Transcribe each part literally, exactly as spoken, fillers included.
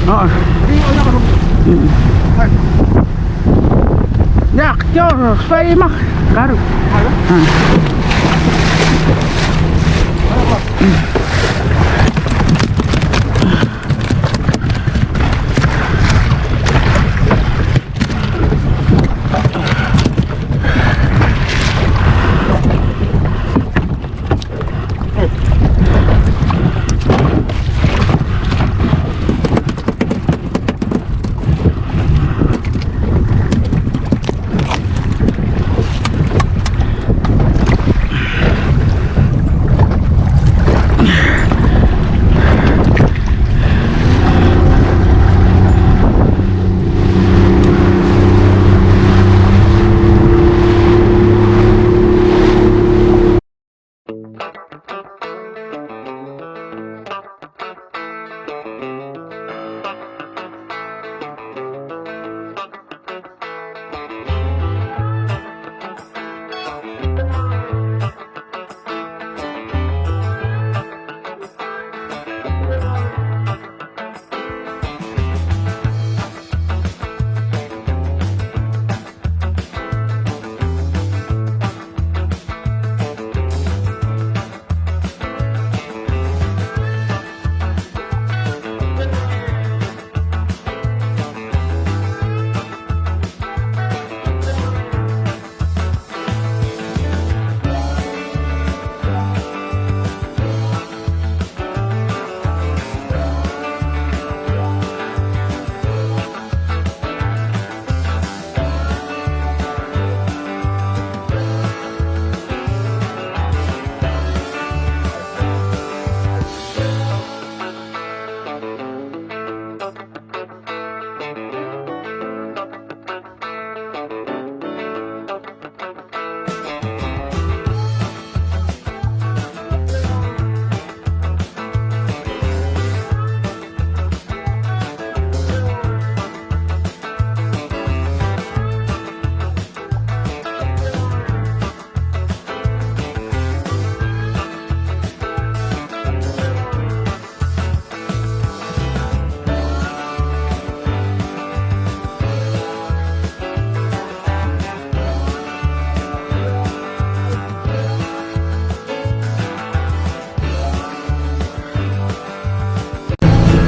Oo. Yak, yo, spray mak. Karu.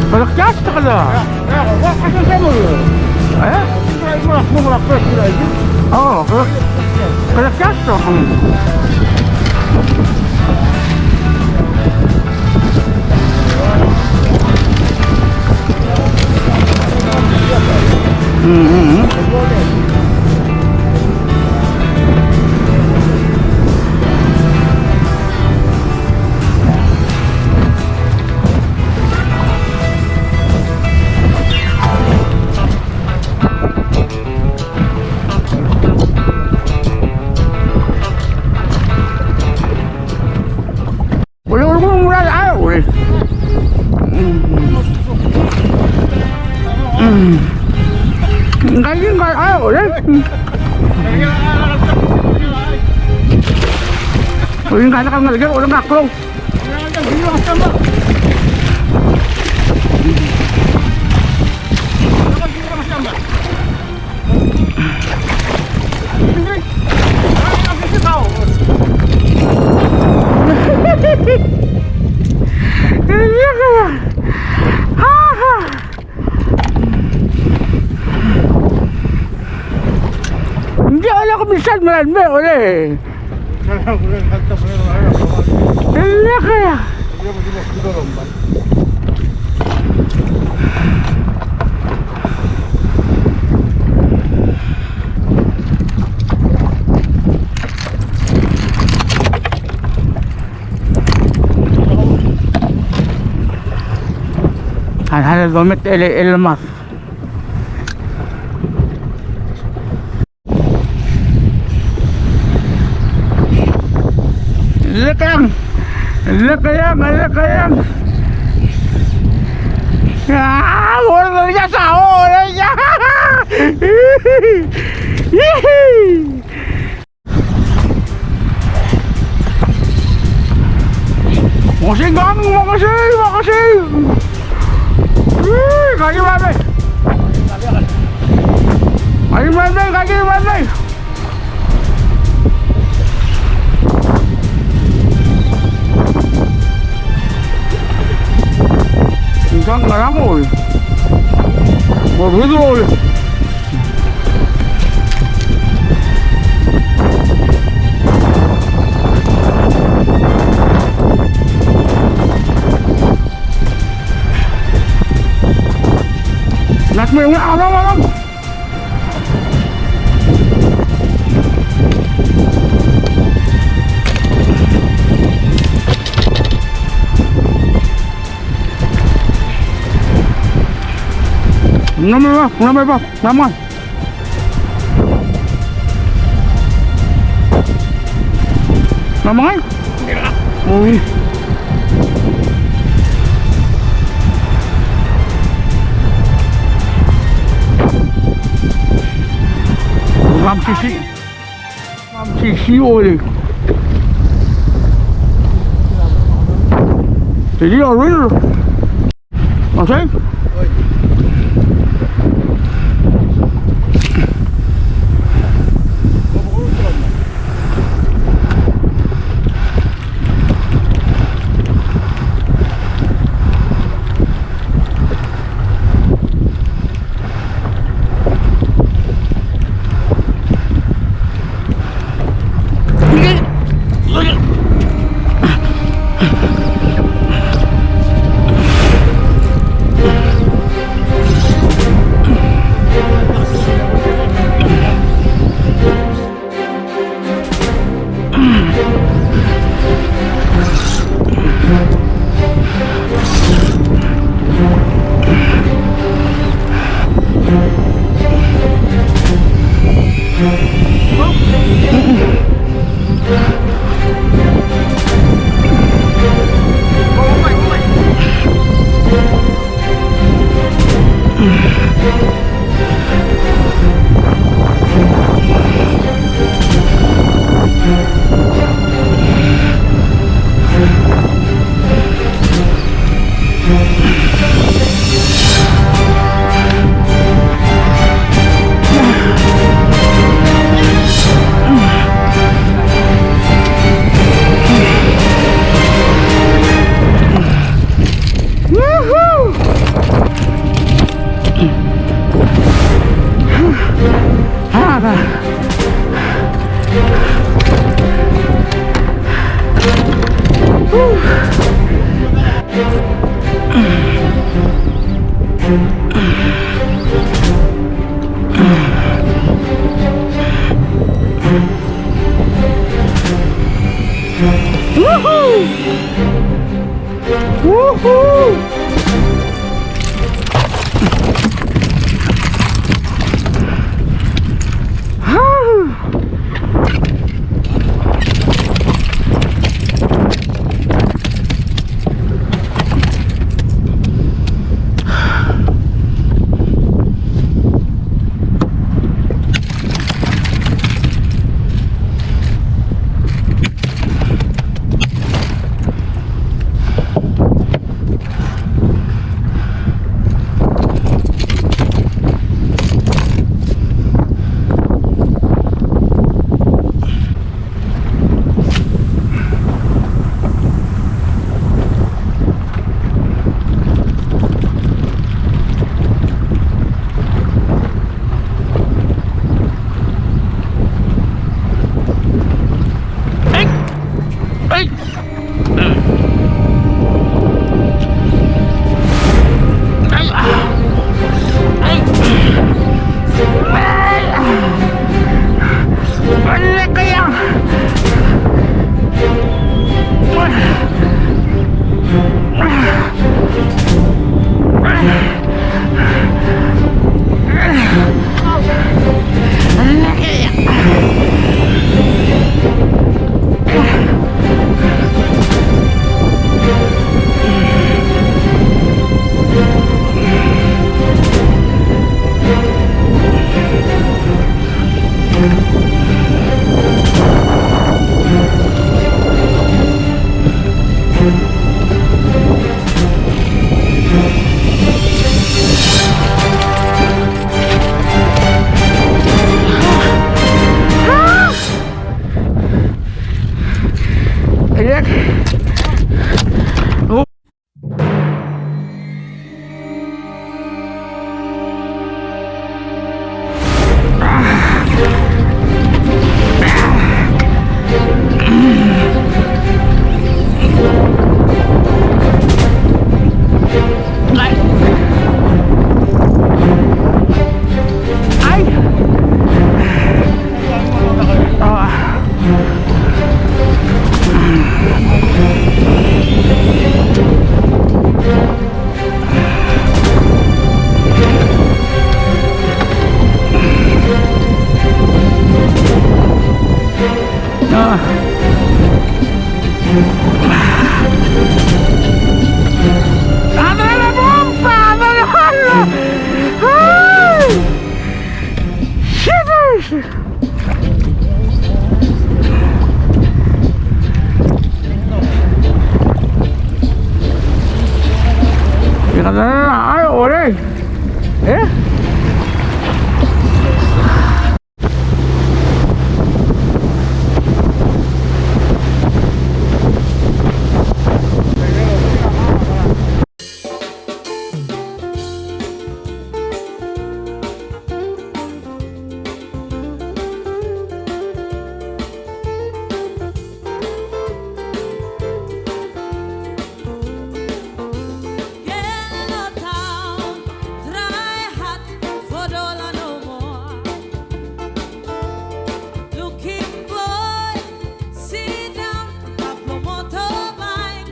Kalekastok a. Oh, kalekastok. Ule, ule, ule, ule, ule. Ngai, ngai, ule. Ule, ngai, ngai, ngai, ule, ngai, klou. Ng di olak a minsan me a mei, ole. Ele kaya. Hal, hal, domet ele, ele mas. Lekang, lekang, lekang. Ah, boleh ya sao, ya. Mokesei, Kang, mokesei, mokesei. Ih, kali mla Aki, bye bye. Ng ngerang oi. Mo rudu oi. Nak me, alam, alam. Ng mla, ng mla, ng mla. Ng mla ngai? Oi. Ng mla sisi. Ng mla sisi, oi. Jadi, oi. Masai? Woohoo! Ah, ba. Woohoo! Woohoo! Kata na, ai, ore. Eh? Yellow town, try hard for dollar no more. Looking boy, sit down, up a motorbike.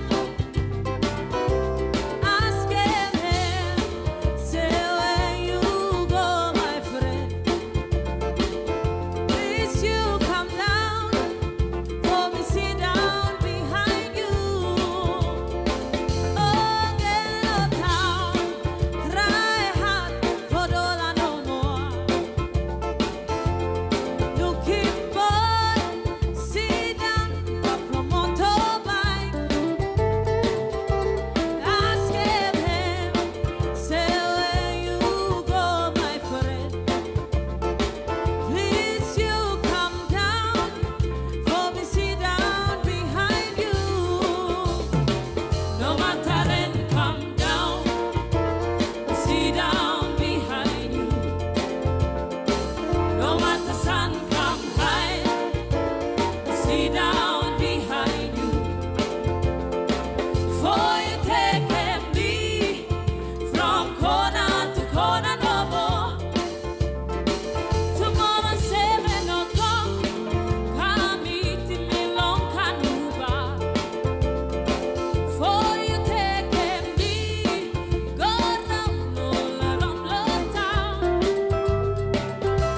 Ask him, say, "Where you go, my friend? Please you come down, for me sit down behind you." Oh, get out town, try hard for dollar no more. Looking boy, sit down, up a motorbike. Ask him, say, "Where you go, my friend? Please you come down, for me sit down behind you." No matter rain come down, sit down behind you. No matter sun come high, sit down behind you. For you take me from corner to corner no more. Tomorrow seven o'clock, come meet me along Kanuba. For you take me, go round all around the town.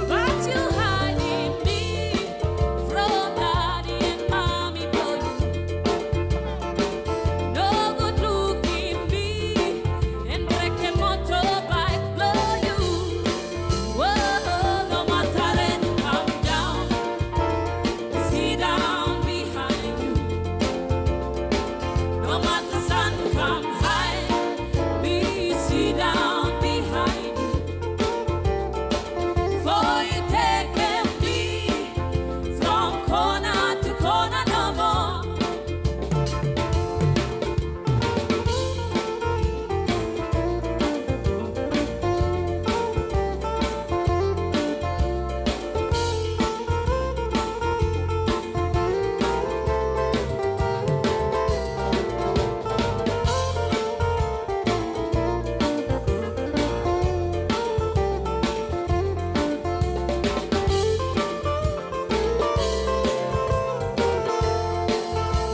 But you hiding me from daddy and mommy for you. No good looking me and break a motorbike blow you. Whoa, no matter rain come down, sit down behind you. No matter sun come high, me sit down behind you. For you take me from corner to corner no more.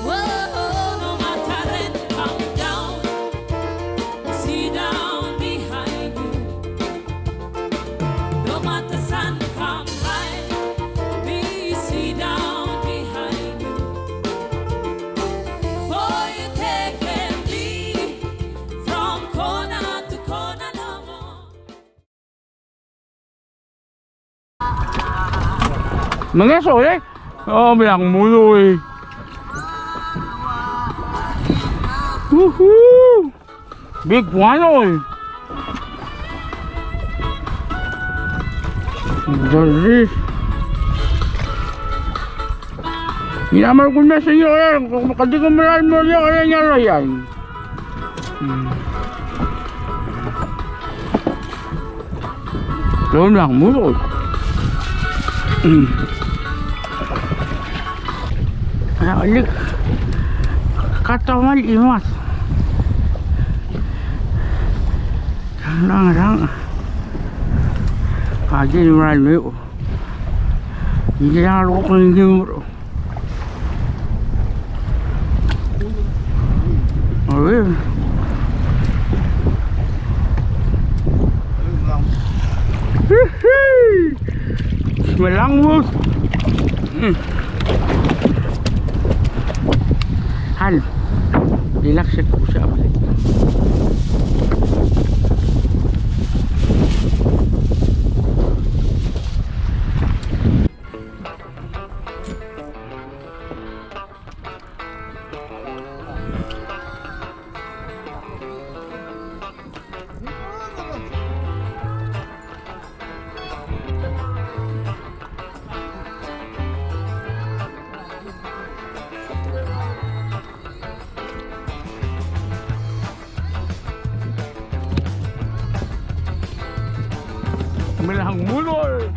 Whoa, no matter rain come down, sit down behind you. No matter sun come high, me sit down behind you. For you take me from corner to corner no more. Mengeso, eh? Oh, bilang mulu, eh. Woohoo! Big one, eh. Jadi, ini amal guna sih, eh. Kadi kemeral melihat orang yang lain. Hmm. Lomang mulu. Hmm. Ah, ini kata mal imas. Nang, nang. Kaji ni mal mulu. Ini yang lu kau ini mulu. Oi. Hihi. Melang, bos. Hmm. Han. Relax ya, usah balik. Melang muloi.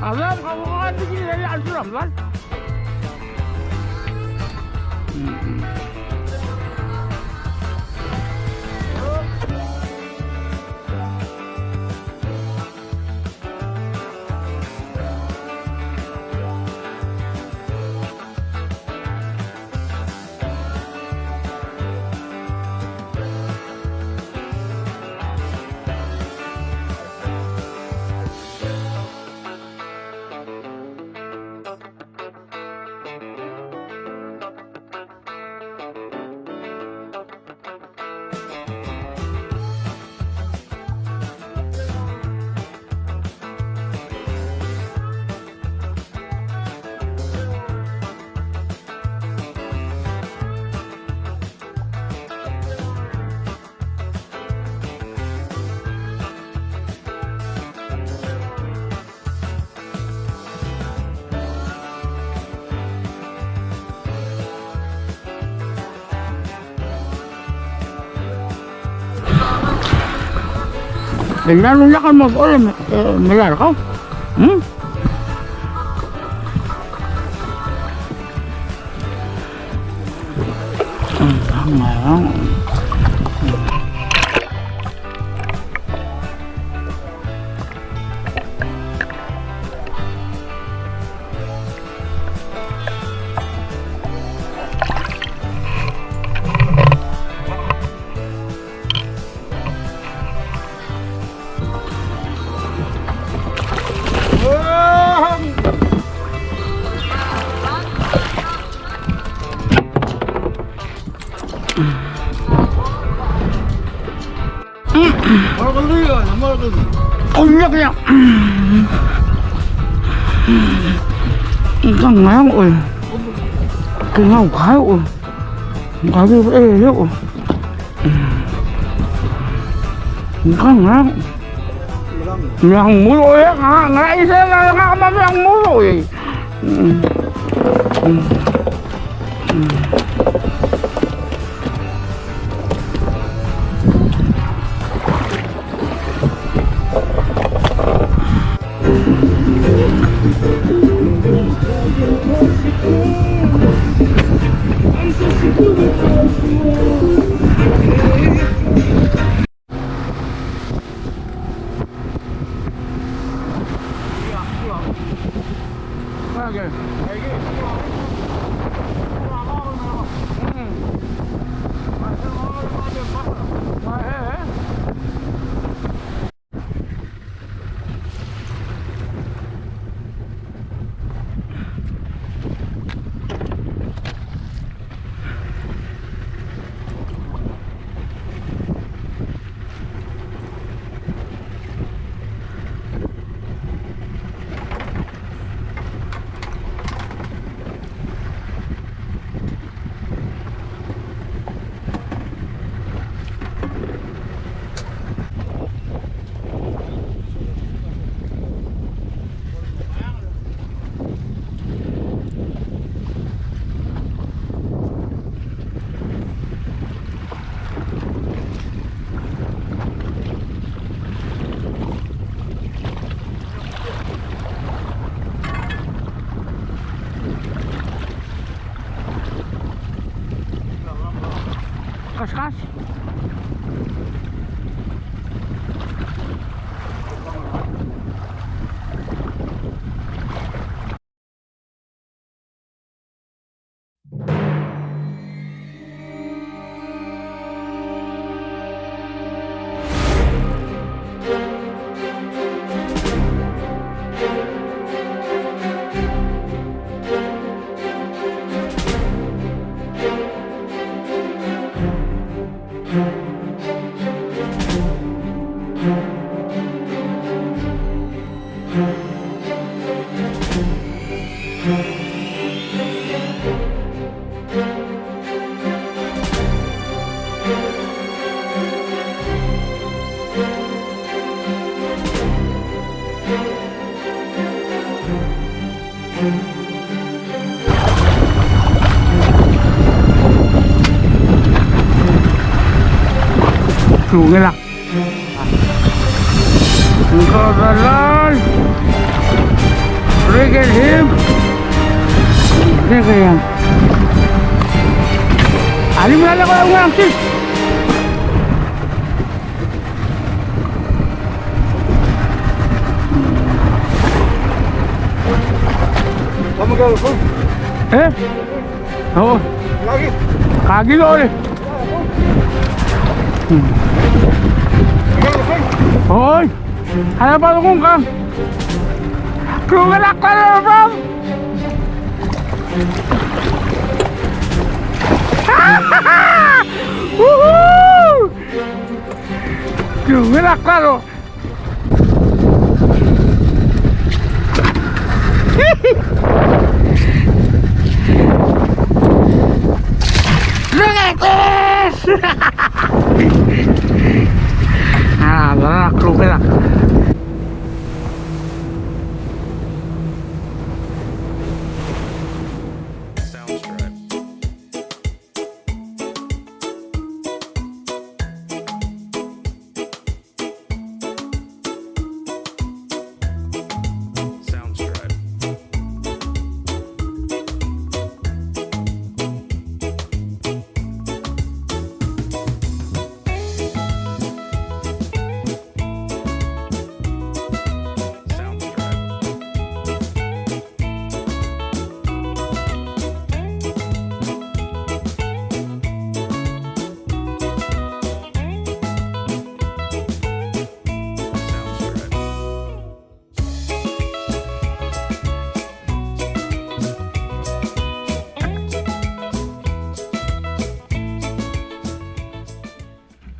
Adam, kamu kan bikin dari Abdul Rahman. Ng diak el mo olem, e, melai er kau. Hmm? Uliak ya. Ng kang ngang, oi. Kang ngang, oi. Ng kang ngang, oi. Ng kang ngang. Melang muloi, e, ngak, ngak isei, ngak, ngak me melang muloi, e. Kaskas. Ngelak. Ngelak. Look at him. Look at him. Alim lala ko ngelak sih. Eh? Oo. Kaki lo, eh. Oi. Ada apa kung kang? Kung ngelak klalo, bro. Woohoo! Kung ngelak klalo. Look at this!